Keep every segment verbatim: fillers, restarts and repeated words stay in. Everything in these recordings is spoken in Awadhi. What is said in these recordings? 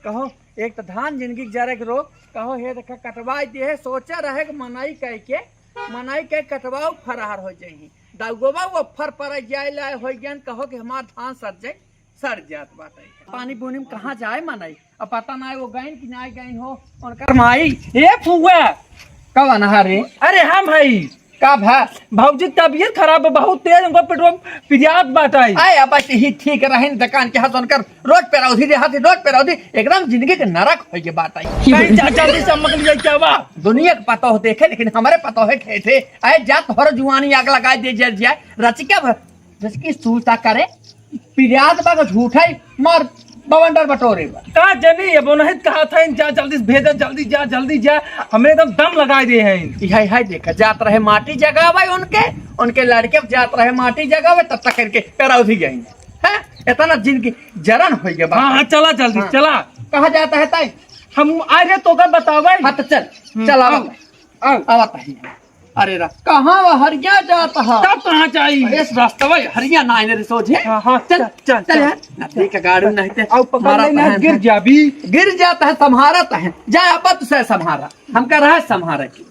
कहो, एक त धान जिनगी के जरे के रोग, कहो हे देखा कटवाई दिहे, सोचे रहे कि मनई कह के, मनई कह कटवाओ फरार होइ जइहीं। दउगोबा वो फर पर जाए लाए होइ गयन, कहो कि हमार धान सर जाए, सर जात बाटे। पानी बूनी में कहाँ जाए मनई? अब पता नाहीं वो गइन कि नाहीं गइन हो। उनकर माई, ए फुआ, कब आना है रे? अरे हम हई। का भा? भौजी के तबियत खराब बा, बहुत तेज उनका पेटवा पिरियात बाटे। आए, अब बस यही ठीक रहे न, दुकान के हाथ उनकर रोज पेरौधी दे, हाथ रोज पेरौधी, एकदम जिनगी के नरक होइ गे बाटे। कहीं जा, जल्दी से अम्मा के लिए क्या बा? दुनिया के पता हो देखे, लेकिन हमरे पता हो खेते। आए, जा तोहर जुआनी आग लगाए दे, जर जाए, रचिका भ-, रचिका सूता करे, पिरियात बा के झूठा ही मार बवंडर बटोरे बा। का जनी, अब उन्हें कहा था, इन जा जल्दी से भेजा, जल्दी जा, जल्दी जा, हमरे एकदम दम लगाए दे हैं। इहै, इहै देखा, जात रहे माटी जगावे उनके, उनके लड़के जात रहे माटी जगावे, तब तक करके पेरौधी गई। हैं? इतना जिनगी जरन होइ गे बा। हाँ, हाँ, चला जल्दी, हाँ। चला। कहाँ जाता है ताई? हम आ रहे तो का बतावे। हाँ, तो चल, हम्म, चल, आओ, आओ। आओ। आवत है। अरे रा, कहाँ वो हरिया जात है? तब कहाँ जाई? अरे, इस रास्ता में हरिया ना आइने रे सोझे। हाँ, हाँ, चल, चल, चल, चल, चल। यार, ना देख गाड़ू नहीं ते आओ, पकड़ मारा ले, ना तहन गिर है। जाबी। गिर जात है, संभारत है। जा, अब तुसे संभारा। हमका रहा संभारा की।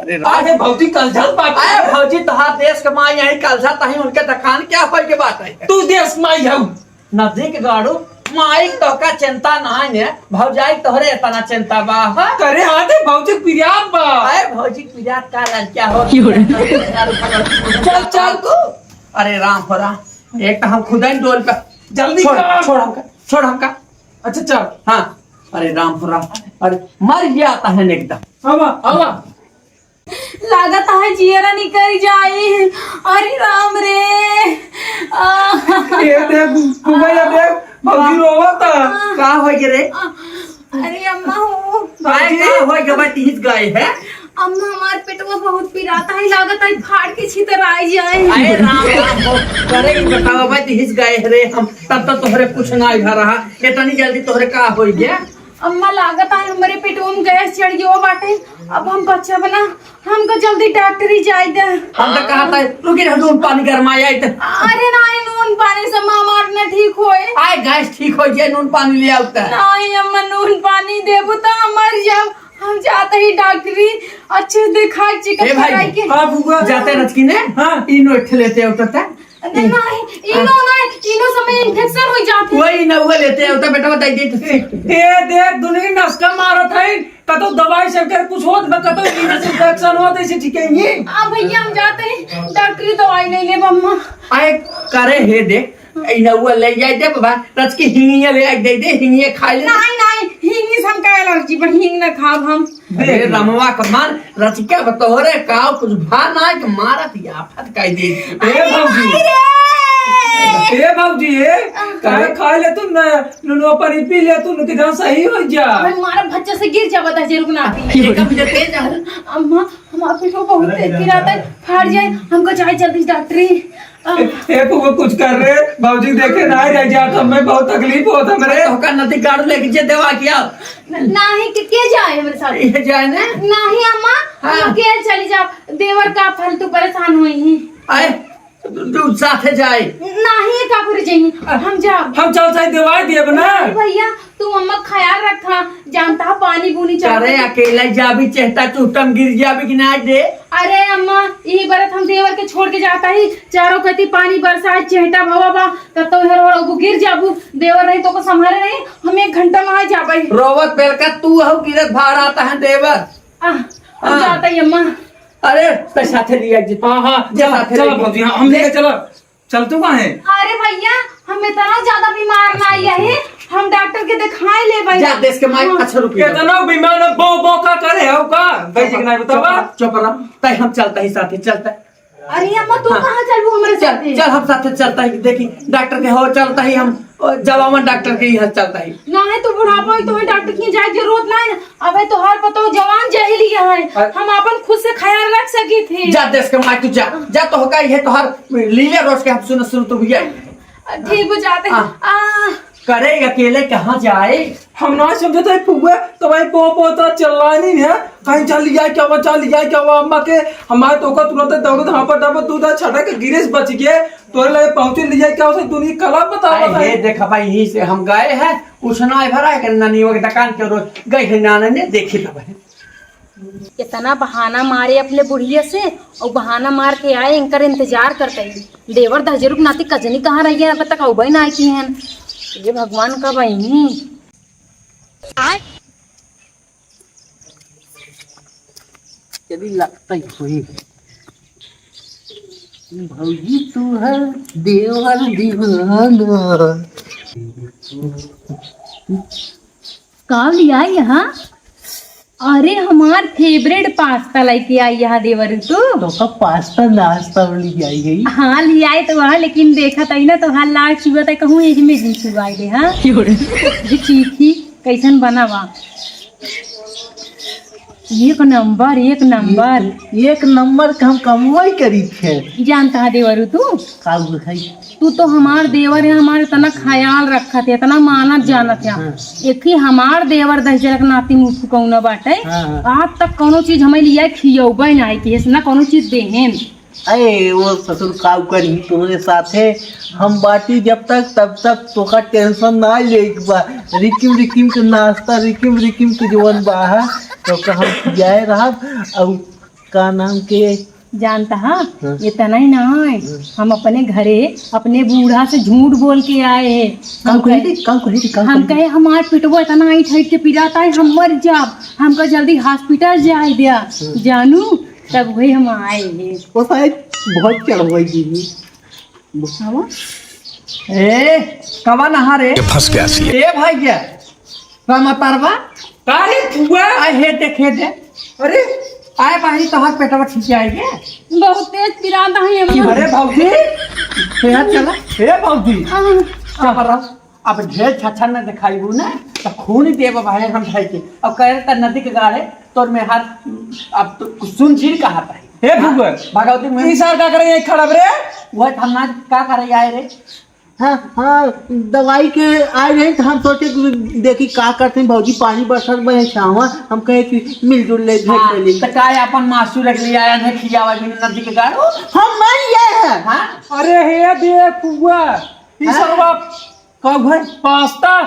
अरे रा- अरे भौजी, कलझल बात अरे है। भौजी, तोहार देश के माई यही कलझा तही उनके दुकान क्या होई के बात है? तू देश माई हऊ। नदी के गाड़ू, माई तोहका चिंता नाहीं ने, भौजाई तोहरे इतना चिंता बा, हाँ? अरे हाँ दे, भौजी पिरियात बा। अरे भौजी पिरियात का लड़का हो? क्यों रे? चल, चल तू। अरे राम हो राम, एक तो हम खुदा ही डोल पे। जल्दी छोड़, कर। छोड़ हमका, छोड़ हमका। अच्छा, चल। हाँ, अरे राम हो राम, अरे मर गया तहन एकदम। आवा, आवा। लागत है जियरा निकल जाई। अरे राम रे। आ। ये देख, फुआ, ये देख, भौजी रोवत है। का होइ गे रे? अरे अम्मा हो। काय का होइ गे बा, तिहिस गाय है? अम्मा, हमार पेटवा बहुत पिरात है, लागत है फाड़ के छितराई जाए। अरे राम राम हो, करे ई बतावा बा, तिहिस गाय है रे हम, तब तो तोहरे कुछ ना भा रहा, इतनी जल्दी तोहरे का होइ गे? अम्मा, लागत है हमरे पेटवा में गैस चढ़ गयो बाटे, अब हम बचब ना, हमका जल्दी डॉक्टरी जाए दे। हम तो कहा था, रुकी रह, नून पानी गरमाए आई तो। अरे नाहीं, नून पानी से अम्मा हमार न ठीक होए। आए, गैस ठीक होइ जाए, नून पानी ले आउता। नाहीं अम्मा, नून पानी देबू तो हम मर जाब। हम जात ही डॉक्टरी, अच्छे से दिखाई, चेकअप ए भाई, कराई के। हाँ, फुआ। जाते रचकी ने? हाँ। ई नोट लेते आउता। अरे नाहीं, इनो नाहीं, इनो समय इन्फेक्शन होइ जात है। वही ना, वो लेते हैं, उतना बेटा बताई दे। ए, देख, दुनिया नस्का मारत है, कतो दवाई से कर कुछ होत बा, कतो इनो से इन्फेक्शन होत है, इसे ठीक है ये। आ भैया, हम जाते हैं, डॉक्टरी दवाई नहीं ले, अम्मा। आए, करे हे देख, इना वो ले जाए दे बाबा, रच के हिंगिया ले आए दे दे, हिंगिया खा ले। नाहीं, नाहीं, हिंगी से हमका एलर्जी बा, हिंग ना खाब हम। अरे रमवा के मार, रचिका बा तोहरे का कुछ भा ना के मारत ही आफत कह दे। ए भौजी। अरे! ए भौजी, ए, काहे खाए ले तू न, नुनवा पानी पी ले तू, न कि जान सही होइ जा। मैं मारा बच्चा से गिर जावा था, जे रुक ना पी। ये कब ये तेज है? अम्मा, हमार पेटवा बहुत तेज पिरात है, फाड़ जाए, हमका जाए जल्दी डॉक्टरी। ए, ए, तू वो कुछ कर रे, बाबूजी देखे ना रह जा, तो हमें बहुत तकलीफ होत हमरे। तोहका नदी गाड़ लेके जे देवा किया। न-, नाहीं, के, के जाए हमरे साथ? ये जाए ना? नाहीं अम्मा, हाँ। हम अकेले चली जाब, देवर का फालतू परेशान होई ही। आए, तू, तू साथे जाए। नाहीं, का करे जाई, हम जाब। हम चल साई देवाई देब ना। अरे भैया, तू अम्मा ख्याल रखा, जानता है पानी बूनी चढ़ अरे गई। अकेला जाबी, चेहटा चुहटा में गिर जाबी कि ना दे। अरे अम्मा, ई बरत हम देवर के छोड़ के जाता ही, चारों कती पानी बरसा है, चेहटा भवा बा, तब तो इधर और अबू गिर जाबू, देवर नहीं तो को संभाले नहीं, हम एक घंटा में आ जाबे। रोवत बेलका तू हो गिरत भाड़ा आता है देवर। आ, हम हाँ। जाता ही अम्मा। अरे, तो साथे लिया जी। हाँ, हाँ, जे चला, साथे चला लिया। भौजी, हाँ, हम लेके चला। चल तू कहाँ है? अरे भैया, हम इतना ज्यादा बीमार ना आई है, हम डॉक्टर के दिखाए ले भाई। जा देश के माई, हाँ। अच्छा रुक जा। इतना बीमार ना बो बो का करे है का? भाई जी के नहीं बतावा। चुप रह, तय हम चलता ही साथे चलता। अरे अम्मा, तू हाँ। कहाँ चलबू हमरे चल, साथे? चल हम साथे चलता ही, देखी डॉक्टर के हो चलता ही हम, ओ, जवावन डॉक्टर के यहाँ चलता ही। नाहीं, तू बुढ़ापा होई, तोहे डॉक्टर के जाए जरूरत नाहीं ना। अबे तोहार पतो जवान जहिली है, अरे। हम आपन खुद से ख्याल रख सकी थी। जा देश के माई तू जा, जा तोहका इहे तोहार लीला रोज के हम सुन सुन तो भैया। ठीक हो जाते हैं। हाँ। आ, करे अकेले कहाँ जाए? हम ना समझत है फुआ, तो भाई पो पो तो चिल्लानी है, कहीं चल लिया क्या हुआ, चल लिया क्या हुआ अम्मा के, हमारे तो का तुरंत दौड़त हाँपत हाँपत दूध छटक के गिरे से बच गए, तोरे लगे पहुँचे लिया क्या उसे दुनिया कला बता अरे बताए। ये देख भाई, यहीं से हम गए हैं, कुछ ना है भरा है कि ननिया के दुकान के रोज गए हैं नाना ने देखी तब है। इतना बहाना मारे अपने बुढ़िया से, और बहाना मार के आए, इनकर इंतजार करते ही। देवर दहजरू के नाती कजनी कहाँ रही है, अब तक अउबे ना आई की हैं। ये भगवान कब आई? यदि लगता ही कोई भौजी तू है देवर दीवाना। का लिया यहाँ? अरे, हमार फेवरेट पास्ता लेके आई यहाँ देवर तू। तो का पास्ता नाश्ता में ले आई है? हाँ, ले आए तो वहाँ, लेकिन देखा तई ना तो हाँ लाड़ चुआ तई कहूँ यही में ही चुआई दे, हाँ? क्यों रे? ये चीखी कैसन बना बा? एक नंबर, एक नंबर। एक नंबर के हम कमवाई करी थे। जानता है देवरू तू? का बुझाई? तू तो हमार देवर है, हमार इतना ख्याल रखत है, इतना मानत जानत है। हाँ। एक ही हमार देवर दहिजरा के नाती मुँह फुकौना बाटे। हाँ, हाँ। आज तक कौनो चीज हमें लिया खियौबे ना है कि ना कौनो चीज देहेन। अरे वो ससुर काऊ करी तोहरे साथे हम बाटी जब तक तब तक तोका टेंशन ना ले एक बार रिकिम रिकिम के नाश्ता रिकिम रिकिम के जवन बा है तोका हम खियाए रहब। और का नाम के जानता हा? हाँ। इतना ही ना है, हाँ। हम अपने घरे अपने बूढ़ा से झूठ बोल के आए हैं। काऊ हम कहे कहे थे, काऊ कहे थे, काऊ हम कहे थे? कहे हमार पेटवा इतना ऐंठ ऐंठ के पिराता है, हम मर जाब, हमका जल्दी हॉस्पिटल जाए दिया। हाँ। जानू, तब वही हम आए हैं। वो शायद बहुत चढ़ हुआ है जीवी। हवा? ए, कवा नहा रे? ये फंस गया सी। ए भाई क्या? रामा पारवा? का रे फुआ? आ हे देख, हे देख। अरे, आए बाही तोहार पेटवा ठीक आए के? बहुत तेज पिरात है ये अरे भौजी, हे चला, हे भौजी। हाँ। चुप रह। अब ढेर छछन न दिखाइबू ना, तो खून देब भाई हम भाई के। अब कहे त नदी के गाड़े, तोर में हाथ, अब तो कुछ सुन झील कहा था। हे फुआ, भगवती में ई सार का करे यही खड़ा रे? वह हम ना का करे आए रे? हाँ, हाँ, दवाई के आए रहे तो हम सोचे कि देखी का करते हैं भौजी, पानी बरसत बहे छावा, हम कहे कि मिलजुल ले, भेंट हाँ, कर ले। तो काय अपन मासू रख लिया, आया है खियावा बिना नदी के गाड़ो? हम नहीं ये है। हाँ? अरे हे दे फुआ, ई हाँ? सरवा कब है? पास्ता।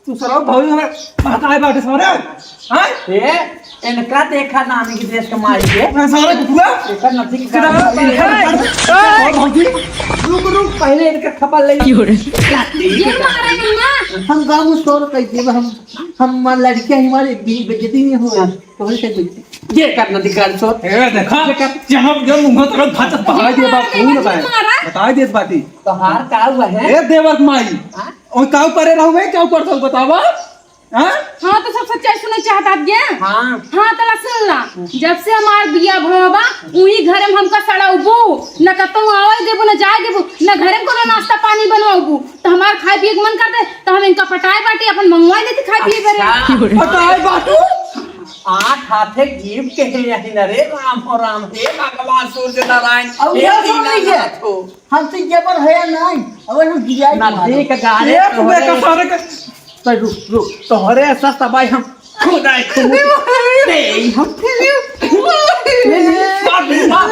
तू सरवा भौजी हमें भकाए बाटे सारे। हाँ? ए, इनका देखा नानी के देश के मारी के। मैं सारे कुकुरा। एकर नदी के सीधा गाड़ी। ए, ए, ए, भौजी, रुक, रुक, पहले इनका खबर ले। क्यों रे? ये मारे नहीं माँ। हम गाँव में शोर कर दिए, हम, हम लड़कियाँ हमारे बे-, बेइज्जती नहीं हुआ। तो वही से बेइज्जती। ये कर नदी का शोर। ए, देखा? ये कर। जहाँ जो मुँह तो भात पहाड़ दे बात, ये फूल मारा। बताए दे बाती। तो हार का हुआ है? ए, देवत माई। हाँ? और काऊ करे रहू है, काऊ करत हऊ बतावा? हाँ? हाँ, तो सब सच्चाई सुने चाहत आप क्या? हाँ। हाँ, तला सुन ला। जब से हमार बिया भवा बा, उही घरे में हमका सड़ाउबू, न कतहूँ आवे देबू, न जाए देबू, न घरे में कोनो नाश्ता पानी बनवाउबू। तो हमार खाए पिए के मन करते, तो हम इनका पटाए बाटी, अपन मंगवाए लेती खाए पिए बरे। अच्छा। पटाए बाटू? आठ हाथे जीव के है यही न रे, राम हो राम, हे भगवान सूर्य नारायण, अब हे यह सब नहीं है। दीनानाथ हो। हमसे जबर है या नहीं? अगर हम गिराए ना मारो। देख गाड़े ए, तू तोहरे। देखा सारे के। तो रुक, रुक, तोहरे सस्ता भाई हम खुद आए, खुद। ए, हम। बाप रे, बाप।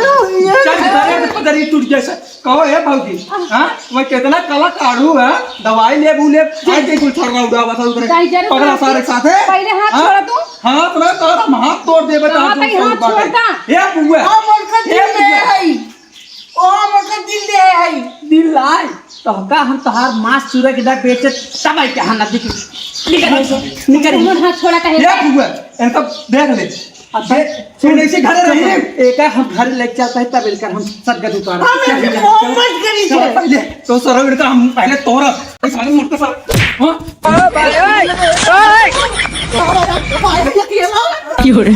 चल, पदरी, पदरी टूट गया सर। कहो, ए भौजी, हाँ? मैं कितना कला काढ़ू है, दवाई लेबू ले, आज के कुल छोड़ रहा हूँ, बता दो। दाई जरा पकड़ा सारे के साथ है। पहले हाथ हाँ? छोड़ा तू। हाथ ना तोड़, हम हाथ तोड़ दे, बता हाँ, दो, भाई, सौ हाथ बात है। छोड़ता। ए, बुआ। हम उनका ए, दिल ले बुआ। आई। ओ, हम ओकर दिल दे हई। दिल लाए, तो का हम तोहार मांस चूरा के डा बेचे, तब आई के हम नदी के। निकल, निकल। हमर हाथ छोड़ा काहे? ए, फुआ, इनका देख ले। अच्छा, ये, सुन, ये ऐसे घर रही। एका हम घर लेके चलता है, तब इनका हम सदगत उतारा। हम चल, इनके चल, मोहब्बत करी चल, थे। पहले, तो सर, इनका हम पहले तोरा। ए, सारे मुर्गा सारे। हाँ? ओ भाई, ओए, ओए। क्यों रे?